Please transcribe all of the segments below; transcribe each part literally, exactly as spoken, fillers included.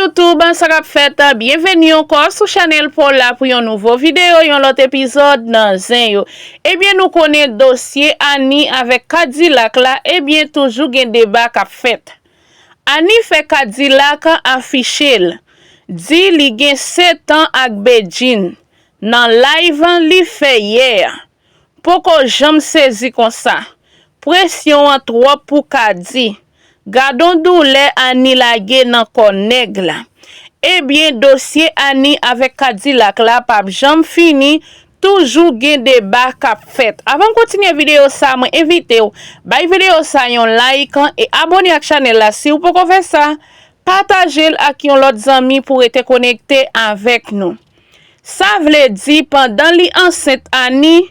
YouTube, sa k ap fèt? Byenveni ankò sou chanèl pa w la pou yon nouvo videyo, yon lòt epizòd nan Zen yo. Ebyen, nou konnen dosye Annie avèk Kadilak la, ebyen, toujou gen deba k ap fèt. Annie fè Kadilak afiche l, di li gen sèt an ak Bedjine. Nan live li fè yè a, poko janm sezi konsa. Presyon an twòp pou Kadi. Gadon doulè Annie lage nan kò nèg la. Ebyen, dosye Annie avèk Kadilak la p ap janm fini, toujou gen deba k ap fèt. Avan m kontinye videyo sa, mwen envite w bay videyo sa yon like e abòne ak chanèl la si w poko fè sa. Pataje l ak yon lòt zanmi pou rete konekte avèk nou. Sa vle di, pandan li ansent Annie,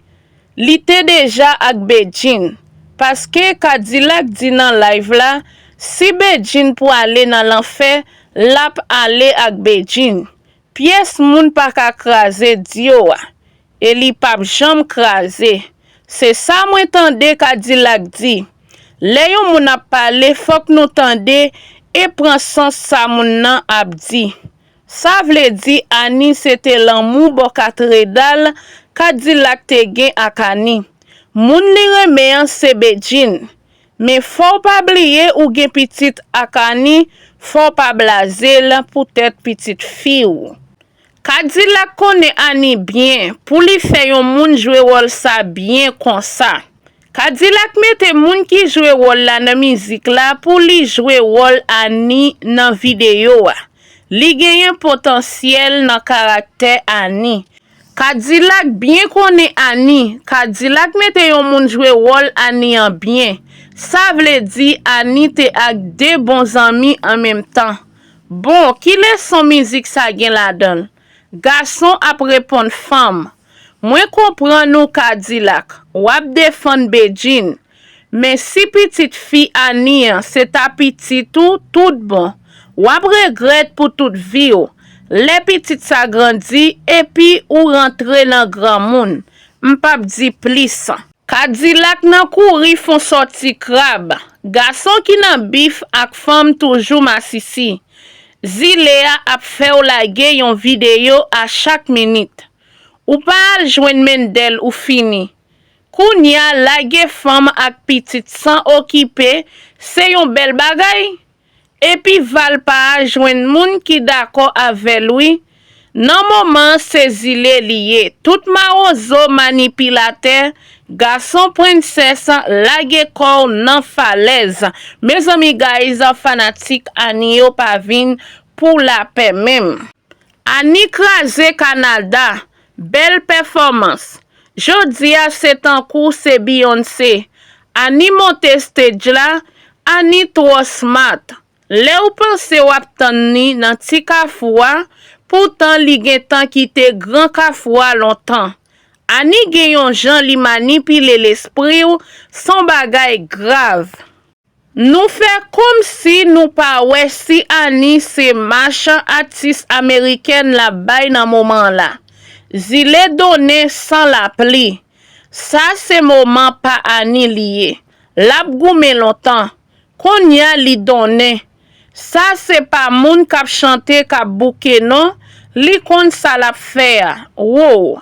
li te deja ak Bedjine. Paske Kadilak di nan live la, si Bedjine pwale nan lanfè, l ap ale ak Bedjine. Pyès moun pa ka kraze dyo a, e li p ap janm kraze. Se sa mwen tande Kadilak di. Lè yon moun ap pale, fòk nou tande e pran sans sa moun nan ap di. Sa vle di Annie se te lanmou bò katredal Kadilak te gen ak Annie. Moun li renmen an se Bedjine. Men fò w pa bliye ou gen pitit ak Annie, fò w pa blaze l poutèt pitit fi w. Kadilak konnen Annie byen pou li fè yon moun jwe wòl sa byen konsa. Kadilak mete moun ki jwe wòl la nan mizik la pou li jwe wòl Annie nan videyo a. Li genyen potansyèl nan karaktè Annie. Kadilak byen konnen Annie. Kadilak mete yon moun jwe wòl Annie an byen. Sa vle di Annie te ak de bon zanmi an menm tan. Bon, ki leson mizik sa gen ladan l? Gason ap reponn fanm. Mwen konprann ou Kadilak, w ap defann Bedjine. Men si pitit fi Annie an se ta pitit ou tout bon, w ap regrèt pou tout vi w. Lè pitit sa grandi epi ou rantre nan granmoun, m p ap di plis. Kadilak nan kouri fon sòti krab. Gason ki nan bif ak fanm toujou masisi. Zile a ap fè w lage yon videyo a chak minit. Ou pa al jwenn Mendel ou fini. Kounya lage fanm ak pitit san okipe, se yon bèl bagay. Epi Valpa a jwenn moun ki dakò avè l wi. Nan moman an se Zile li ye. Tout mawozo manipilatè, gason prensès, lage kò w nan falèz. Mezanmi guys, fanatik Annie yo pa vin pou lapè menm. Annie kraze Kanada, bèl pèfòmans. Jodi a se tankou se Beyoncé. Annie monte stage la, Annie twò smart. Lè w panse w ap tann li nan ti kafou a, poutan li gentan kite gran kafou a lontan. Annie gen yon jan li manipile lespri w, s on bagay grav. Nou fè kòmsi nou pa wè si Annie se mach atis amerikèn l ap bay nan moman an la. Zile donnen san lapli. Sa se moman pa Annie li ye. L ap goumen lontan. Kounye a li donnen. Sa se pa moun k ap chante k ap bouke non. Li konn sa l ap fè a. Wow!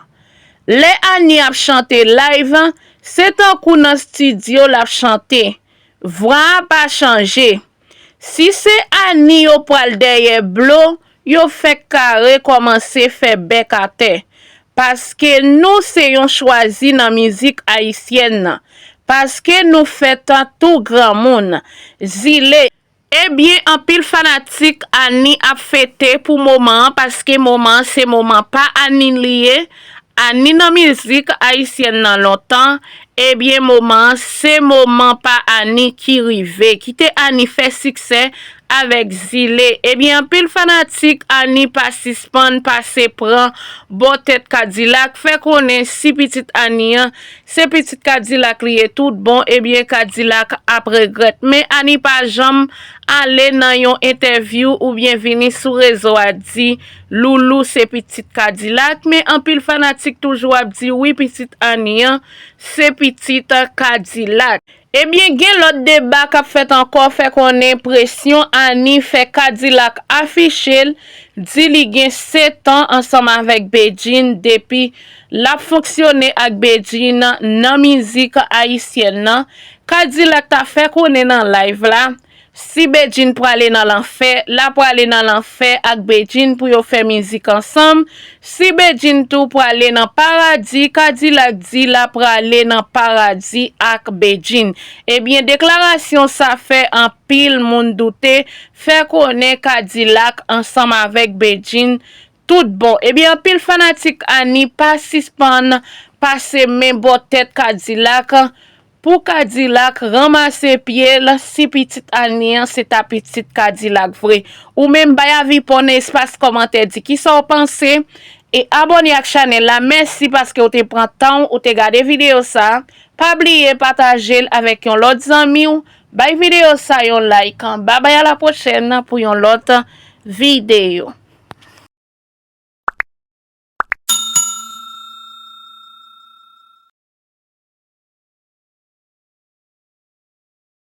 Lè Annie ap chante live, se tankou nan estidyo l ap chante. Vwa a pa chanje. Si se Annie yo pral dèyè blo, yo fenk kare kòmanse fè bèk atè. Paske nou se yon chwazi nan mizik ayisyèn nan. Paske nou fèt tou granmoun. Zile. Ebyen, anpil fanatik Annie ap fete pou moman an, paske moman an se moman pa Annie li ye. Annie nan mizik ayisyèn nan lontan. Ebyen, moman an se moman pa Annie ki rive. Kite Annie fè siksè avèk Zile. Ebyen, anpil fanatik Annie pa sispann pase pran bò tèt Kadilak, fè konnen si pitit Annie an se pitit Kadilak li ye tout bon, ebyen Kadilak ap regrèt. Men Annie pa janm ale nan yon entèvyou oubyen vini sou rezo a di Loulou se pitit Kadilak, men anpil fanatik toujou ap di wi pitit Annie an se pitit Kadilak. Ebyen, gen lòt deba k ap fèt ankò, fè konnen presyon Annie fè Kadilak afiche l, di li gen sèt an ansanm avèk Bedjine depi l ap fonksyone ak Bedjine nan mizik ayisyèn nan. Kadilak ta fè konnen nan live la, si Bedjine prale nan lanfè, l a prale nan lanfè ak Bedjine pou yo fè mizik ansanm. Si Bedjine tou prale nan paradi, Kadilak di l a prale nan paradi ak Bedjine. Ebyen, deklarasyon sa fè anpil moun doute, fè konnen Kadilak ansanm avèk Bedjine tout bon. Ebyen, anpil fanatik Annie pa sispann pase men bò tèt Kadilak pou Kadilak ranmase pye l, si pitit Annie an se ta pitit Kadilak vre. Ou menm bay avi pa w nan espas kòmantè, di kisa w panse e abòne ak chanèl la. Mèsi paske w te pran tan w, ou te gade videyo sa. Pa bliye pataje l avèk yon lòt zanmi w. Bay videyo sa yon like. Babay, a la pwochèn pou yon lòt videyo.